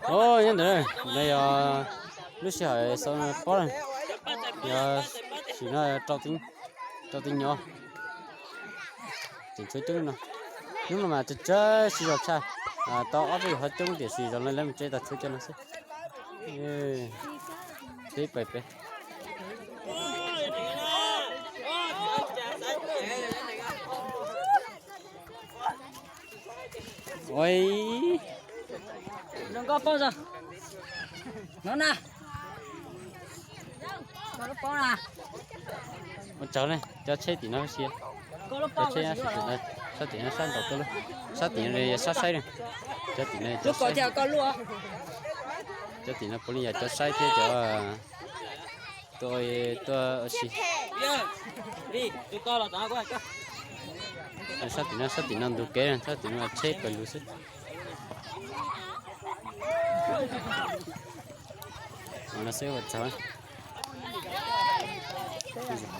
Nyob ntawm no yog lub sij hawm xaus pob, yog sim no rau tij nyom, tseem tshuav coob no. Hnub no mas tsawg tsawg sib zog tshaj, tau ob peb yam qhov coob tiam sis zoo li lawv mus tsev tau tshuav cov no xwb. Peb pais pem. Ua, zoo nkauj poob zoo. No na, koj lub poob na. Ua tsaug ne, cov tsheb tim no sia. Cov tsheb sab tim no sab nraud tuaj lub, sab tim no yog sab saib ne. Cov tim no, cov tim no puav leej yog cov saib thiab cov tuaj, tuaj ua si. Sab tim no, sab tim no ntug kev, sab tim no tsheb pawg lug xwb. No xwb ua tsaug.